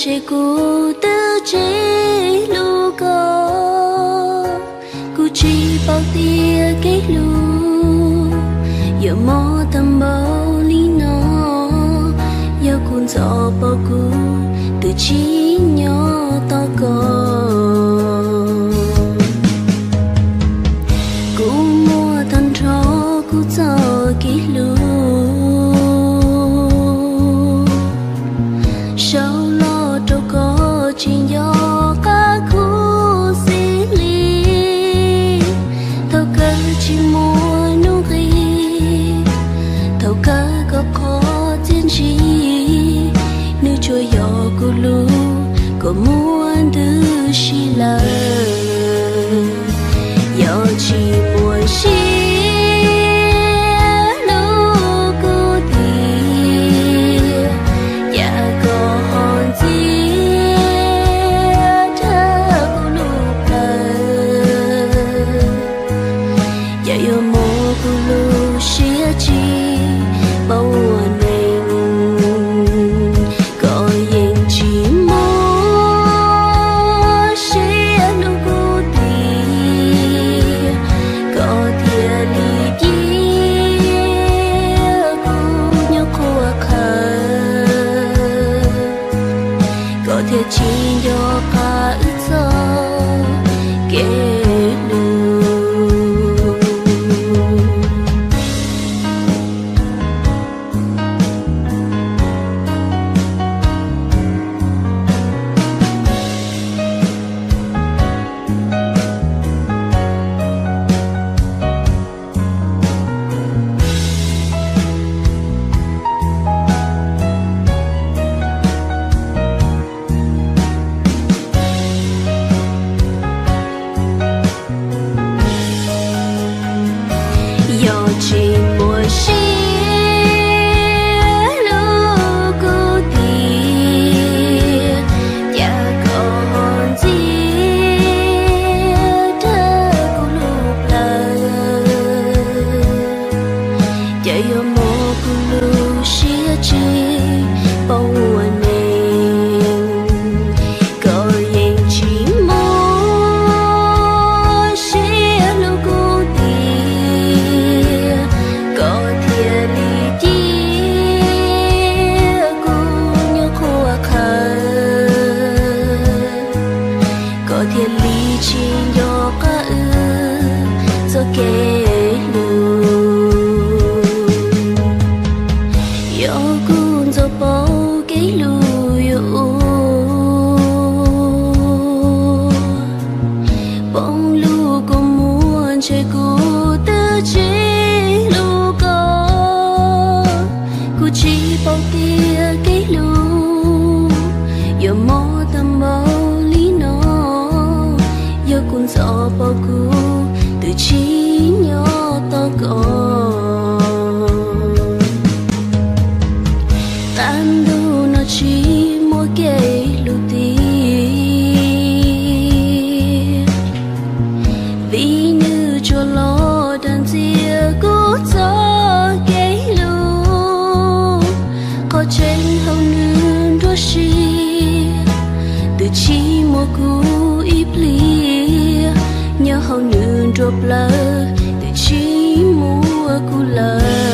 Ces kuv twb tsis hlub koj, kuv tsis paub tias kev hlub yuav mob tag npaum li no. Yog kuv ntxov paub kuv twb tsis nyob tos koj. Kuv muab tag nrho kuv txoj kev hlub sau los rau koj, tsis nco qab khuv xim li. Thaum kawg tsis muaj hnub nqis, thaum kawg koj qhov txiaj ntsig, nws tsuas yog kuv lub koj muab ntws si lawm. Yog tsis muaj sia hlub kuv tiag, cas koj ho ntxias rau kuv lub plawv? Cas yuav muab kuv lub siab tsis paub ua neeg? Koj yeej tsis muaj sia hlub kuv tiag, koj thiaj li cia kuv nyob qhuab qhawv, koj thiaj tsis nco qab wb txoj kev hlub. Yog tsis muaj sia hlub kuv tiag, cas koj ho ntxias rau kuv lub plawv? Cas yuav muab kuv lub siab tsis paub ua neeg? Koj yeej tsis muaj sia hlub kuv tiag, koj thiaj li cia kuv nyob qhuab qhawv, koj thiaj li tsis nco qab wb txoj kev hlub. Yog kuv ntxov paub kev hlub yuav ua poob lub kua muag, ntshe kuv twb tsis hlub koj. Kuv tsis paub tias kev hlub yuav mob tag npaum li no. Yog kuv ntxov paub kuv twb tsis nyob tos koj. Qab ntuj no tsis muaj kev hlub tiag, vim nws tsuas los dag ntxias kuv txoj kev hlub. Qhov tseeb hauv nws nruab siab twb tsis muaj kuv ib pliag, nyob hauv nws nruab plawv twb tsis muaj kuv lawm.